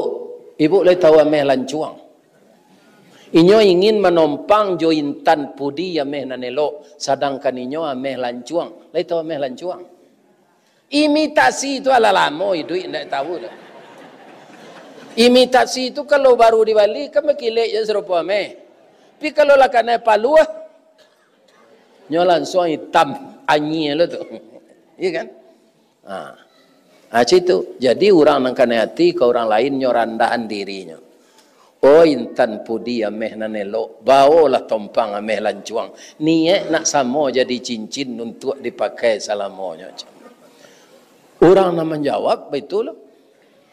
ibu lai tahu ameh lancuang? Inyo ingin manompang jo intan pudi ameh nan elok, sadangkan inyo ameh lancuang. Lai tahu ameh lancuang? Imitasi tu alah lamo iduik, indak tahu tu. Imitasi tu kalau baru dibali, kan bakilek je sarupo ameh. Tapi kalau lah kanai paluah, nyo lansuang itam, anyia lo tu. Iya kan? Ha. Ha, cak itu. Jadi, urang nan kanai ati ka urang lain, nyo randahan dirinyo. Oh, intan pudi ameh nan elok, baolah tompang ameh lancuang. Niaik nak samo jadi cincin untuak dipakai salamonyo. Urang nan manjawab, baitulah.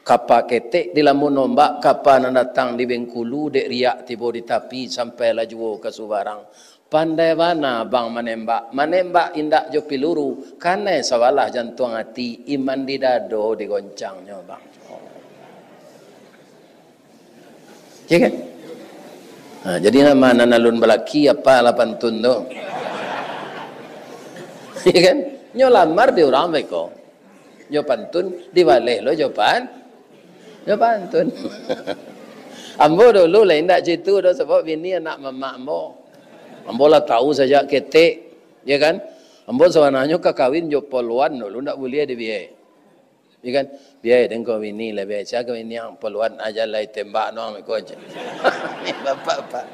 Kapa ketek di lamun ombak, kapa nan datang di Bengkulu, dek riak tibo di tapi, sampai lah juo ka subarang. Pandai bana abang manembak, manembak indak jo piluru, kanai sabalah jantuang ati, iman di dado digoncangnyo, bang. Ya kan? Ha, jadi nama nan alun balaki, apalah pantun tu. Ya kan? Nyo lamar di urang beko. Jo pantun, dibaleh lo jo pan-, jo pantun. Ambo dulu lah indak caitu doh, sabab bini anak mamak ambo. Ambo lah tahu sajak ketek, ya kan? Ambo sabananyo ka kawin jo polwan dulu, ndak buliah dibiai. Ya kan? Biai deh ko bini lah, biai. Sia ka bini ang polwan aja lai tembak no ang iko aja. Bapak-bapak.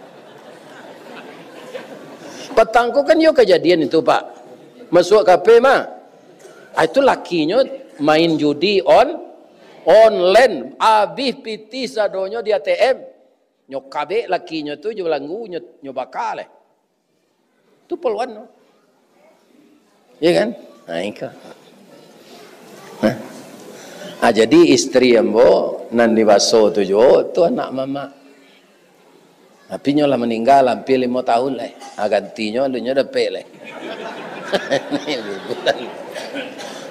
Patang ko kan yo kajadian itu, Pak. Masuak kafe mah. Ah, itu lakinyo main judi on, online, abih pitih sadonyo di A T M. Nyo kabek lakinyo tu jo balanggu, nyo, nyo baka leh. Tu polwan tu. Ya kan? Nah, iko. Nah. Ah, jadi isteri ambo nan di Baso tu juo, tu anak mamak. Tapi nyo lah maninggal hampir limo tahun lai. Ah, gantinyo alun nyo dapek lai.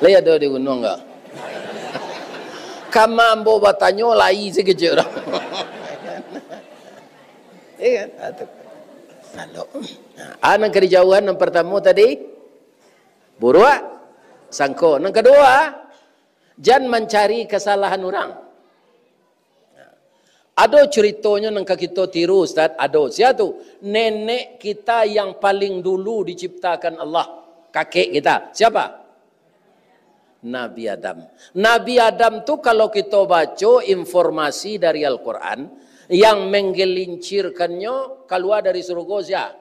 Lai ado di gunuang ko? Kama ambo batanyo lai sakecek urang. Iya kan? Ah, tu. Lalu, ah, nan ka dijauahan nan partamo tadi, buruak sangko. Nan kaduo, jan mancari kasalahan urang. Ado curitonyo nan ka kito tiru, Ustaz? Ado. Sia tu? Nenek kita yang paling dulu diciptakan Allah. Kakek kita. Siapa? Nabi Adam. Nabi Adam tu, kalau kito baco informasi dari Al-Quran, yang menggelincirkannyo kalua dari surugo sia?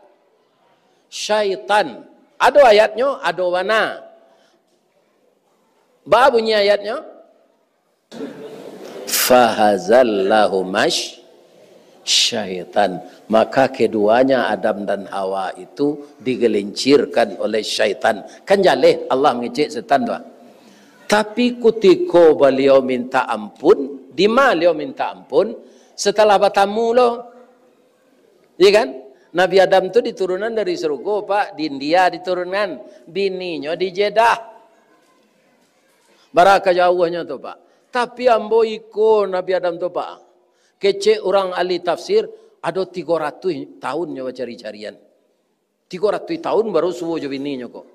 Syaitan. Ado ayatnyo? Ado bana. Ba bunyi ayatnyo? Fahazallahumash syaitan. Maka keduanya, Adam dan Hawa itu, digelincirkan oleh syaitan. Kan jaleh Allah mangecek setan tu, ah. Tapi kutiko baliau minta ampun, dima baliau minta ampun? Setelah batamu lo. Iya kan? Nabi Adam tu diturunan dari surugo, Pak, di India diturunkan. Bininyo di Jeddah. Bara ka jauahnyo tu, Pak. Tapi ambo iko Nabi Adam tu, Pak. Kecek urang ahli tafsir, ado tigo ratuih tahun nyo bacari-carian. Tigo ratuih tahun baru suo jo bininyo ko.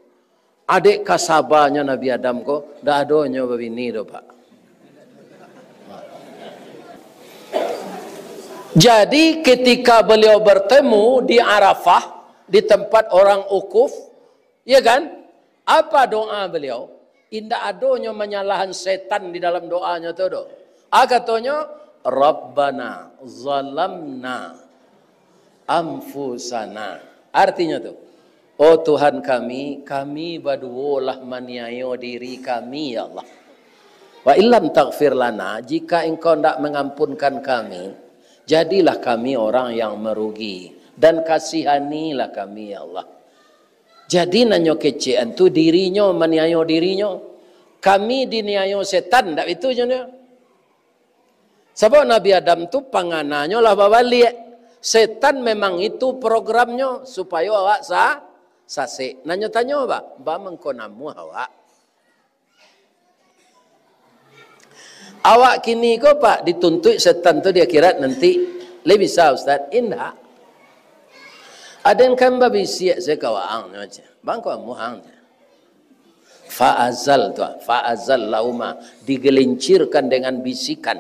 Adek ka sabanyo Nabi Adam ko, dak ado nyo babini doh, Pak. Jadi, ketika beliau bertemu di Arafah, di tempat orang wukuf, ya kan? Apa doa beliau? Indak ado nyo manyalahan setan di dalam doanyo tu doh. Ah, katonyo, "Rabbana zalamna anfusana." Artinyo tu, "Oh Tuhan kami, kami baduo lah maniayo diri kami, ya Allah. Wa illam taghfir lana, jika Engkau ndak mangampunkan kami, jadilah kami orang yang merugi, dan kasihanilah kami, ya Allah." Jadi, nan nyo kecekan tu dirinyo maniayo dirinyo. Kami diniayo setan, ndak itu je nyo. Sabab Nabi Adam tu pangananyo lah babaliak. Setan memang itu programnyo, supayo awak sa-, sasek. Nan nyo tanyo, ba, ba mangko namuah awak? Awak kini ko, Pak, dituntuik setan tu di akhirat nanti? Lai bisa, Ustaz? Indak. Aden kan babisiak se ka waang nyo, ceh. Bang ko amuah ang, ceh. Fa'azal tu, ah. Fa'azal lauma. Digelincirkan dengan bisikan.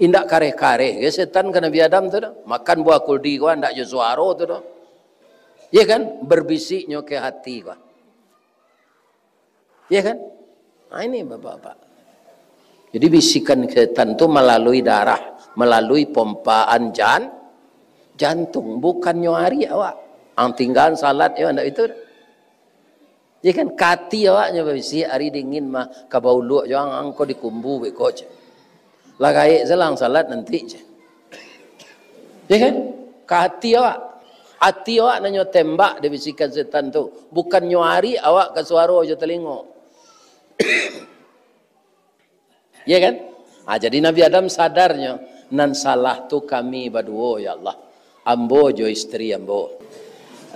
Indak kareh-kareh ge setan ka Nabi Adam tu doh. Makan buah kuldi ko, indak jo suaro tu doh. Ya kan? Berbisiknyo ke hati ko. Ya kan? Nah, ini, Bapak-bapak. Jadi, bisikan setan tu malalui darah, malalui pompaan jan-, jantung. Bukannyo ariak awak. Ang tinggaan salat, yo, ndak itu. Ya kan? Ka ati awaknyo babisik, ari dingin mah, ka bauluak jo ang, ang ko dikumbu beko, ceh. Lah gaek se lah ang salat nanti, ceh. Ya kan? Ka ati awak. Ati awak nan nyo tembak dek bisikan setan tu. Bukannyo ariak awak ka suaro jo talingo. Ya kan? Ah, jadi Nabi Adam sadarnyo, nan salah tu kami baduo, ya Allah. Ambo jo isteri ambo.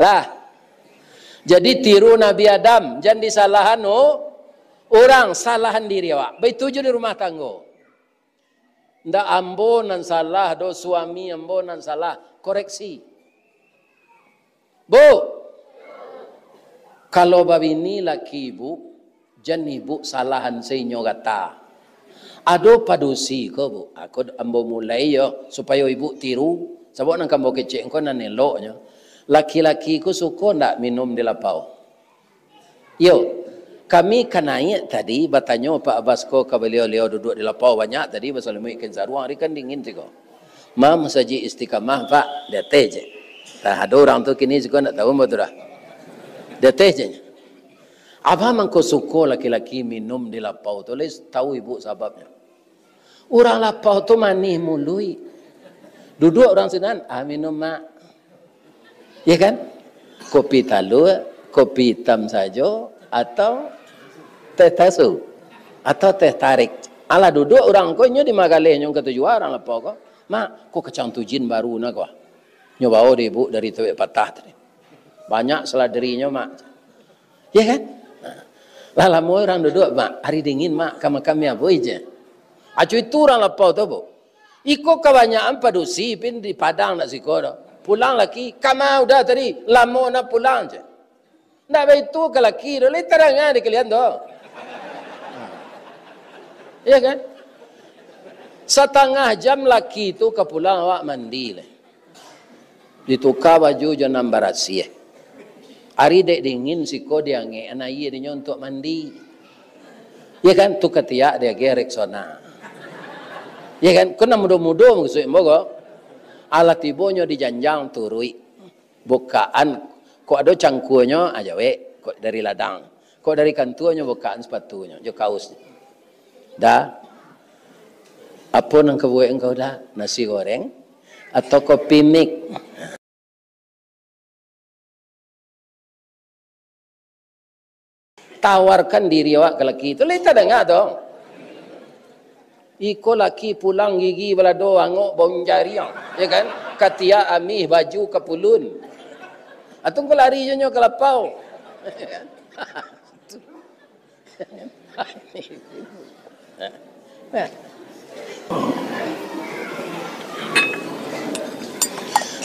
Lah. Jadi tiru Nabi Adam, jan disalahan o-, urang, salahan diri awak. Baitu jo di rumah tanggo. Ndak ambo nan salah doh, suami ambo nan salah. Koreksi. Bu, kalau babini laki ibu, jan ibu salahan se inyo gata. Ado padusi ko, Bu. Ako ambo mulai yo, supayo ibu tiru. Sabab nan ka ambo kecek ko nan eloknyo. Laki-laki ko suko ndak minum di lapau? Yo, kami ka naiak tadi, batanyo Pak Abbas ko ka baliau-liau duduak di lapau banyak tadi, basalimuik kain saruang, ari kan dingin siko. Ma, masajik Istiqamah, Pak, di ateh je. Tah, ado urang tu kini siko ndak tahu ambo tu dah. Di ateh je. Apo mangko suko laki-laki minum di lapau tu, lai tahu ibu sababnyo? Urang lapau tu manih muluik. Duduak urang sinan, "Ah, minum, Mak." Ya kan? Kopi talua, kopi itam sajo, atau teh tasu, atau teh tarik. Alah duduak urang ko, inyo di magaleh nyo ka tujuan urang lapau ko. "Mak, ko kacang tujin baru na ko. Nyo bao dek ibu dari Tawek Patah tadi. Banyak seladrinyo, Mak." Ya kan? Nah. Lah lamo urang duduak, "Mak, ari dingin, Mak, ka makan mi apo je?" Acu itu urang lapau tu, Bu. Iko kabanyakan padusi pin di Padang nak siko tu. Pulang laki, "Kama udah tadi, lamo nak pulang je." Ndak baitu ka laki tu, lai tadanga di kalian tu. Ya kan? Satangah jam laki tu ka pulang, awak mandi lai. Dituka baju jo nan barasiah. Ari dek dingin siko diangekan aia dinyo untuak mandi. Ya kan? Tu katiak diagiah Rexona. Ya kan? Ko nan mudo-mudo maksud ambo ko. Alah tibonyo di janjang turuik. Bukaan, kok ado cangkuanyo, ah, jawek, kok dari ladang. Kok dari kantuanyo bukaan sapatunyo, jo kausnyo. "Da, apo nan ka buek engkau, Da? Nasi goreng atau kopi mik?" Tawarkan diri awak ka laki tu, lai tadanga tu. Iko laki pulang gigi balado, angok baunjariang, ya kan? Katiak amih, baju kapulun. Atau engkau lari jo nyo ka lapau.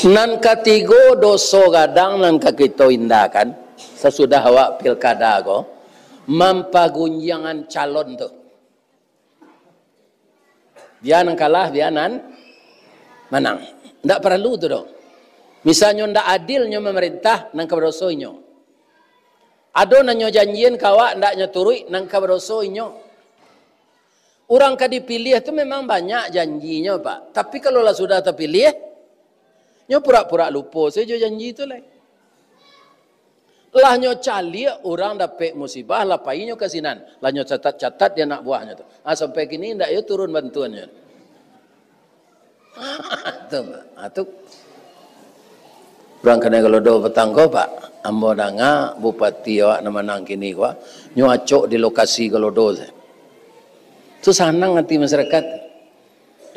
Nan katigo doso gadang nan ka kito indakan, sasudah awak pilkada ko, mampagunjiangan calon tu. Bia nan kalah, bia nan manang. Ndak paralu tu doh. Misalnyo ndak adilnyo mamarentah, nan ka badoso inyo. Ado nan nyo janjian ka awak, ndak nyo turuik, nan ka badoso inyo. Urang ka dipiliah tu memang banyak janjinyo, Pak. Tapi kalau lah sudah tapiliah, nyo pura-pura lupo sajo janji tu lai. Lah nyo caliak urang dapek musibah, lah pai nyo ka sinan. Lah nyo catat-catat di anak buahnyo tu. Ah, sampai kini ndak yo turun bantuannyo. Tu, Pak. Ah, tu. Urang kanai galodo patang ko, Pak. Ambo danga bupati awak nan manang kini ko, nyo acok di lokasi galodo tu. Tu sanang ati masyarakat.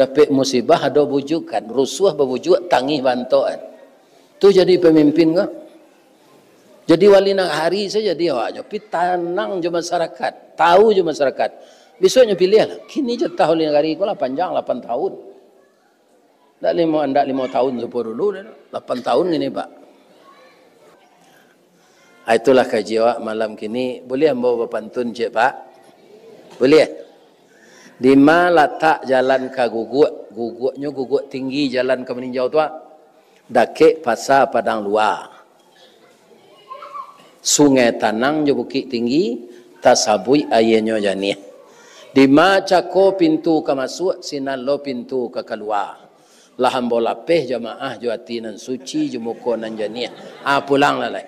Dapek musibah ado bujukan, rusuah babujuak, tangih baantokan. Tu jadi pamimpin ko. Jadi wali nagari sajo jadi awaknyo, pi tanang jo masyarakat, tahu jo masyarakat. Bisuaknyo piliahlah. Kini jatah wali nagari ko lah panjang, lapan tahun. Ndak limo, ndak limo tahun sapo dulu, lapan tahun kini, Pak. Ah, itulah kaji awak malam kini. Buliah ambo bapantun ciek, Pak? Buliah. Dima latak jalan ka Guguak? Guguaknyo Guguak Tinggi, jalan ka Maninjau tu, ah. Dakek Pasa Padang Lua. Sungai Tanang jo Bukik Tinggi, tasabuik aianyo janiah. Dima cako pintu ka masuak, sinan lo pintu ka kalua. Lah ambo lapeh jamaah jo ati nan suci, jo muko nan janiah. Ah, pulang lah lai.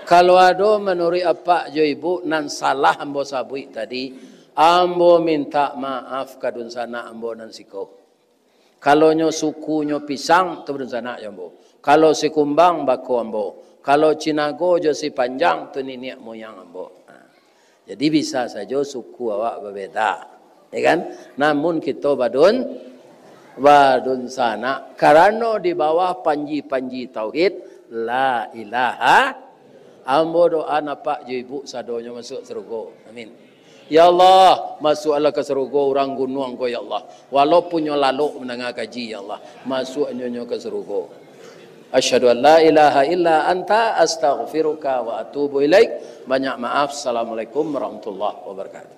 Kalau ado manuruik apak jo ibu nan salah ambo sabuik tadi, ambo mintak maaf ka dunsanak ambo nan siko. Kalau nyo sukunyo pisang, tu badunsanak jo ambo. Kalau si kumbang, bako ambo. Kalau cinago jo si panjang, tu niniak muyang ambo. Ha. Jadi, bisa sajo suku awak babeda, ya kan? Namun kito badun-, badunsanak, karano di bawah panji-panji tauhid, la ilaha, ambo doa apak jo ibu sadonyo masuak sarugo. Amin. Ya Allah, masuaklah ka sarugo urang Gunuang ko, ya Allah. Walaupun nyo lalok mandanga kaji, ya Allah, masuak nyo, nyo ka sarugo. Asyhadu an la ilaha illa anta, astaghfiruka wa atubu ilaik. Banyak maaf. Assalamualaikum warahmatullahi wabarakatuh.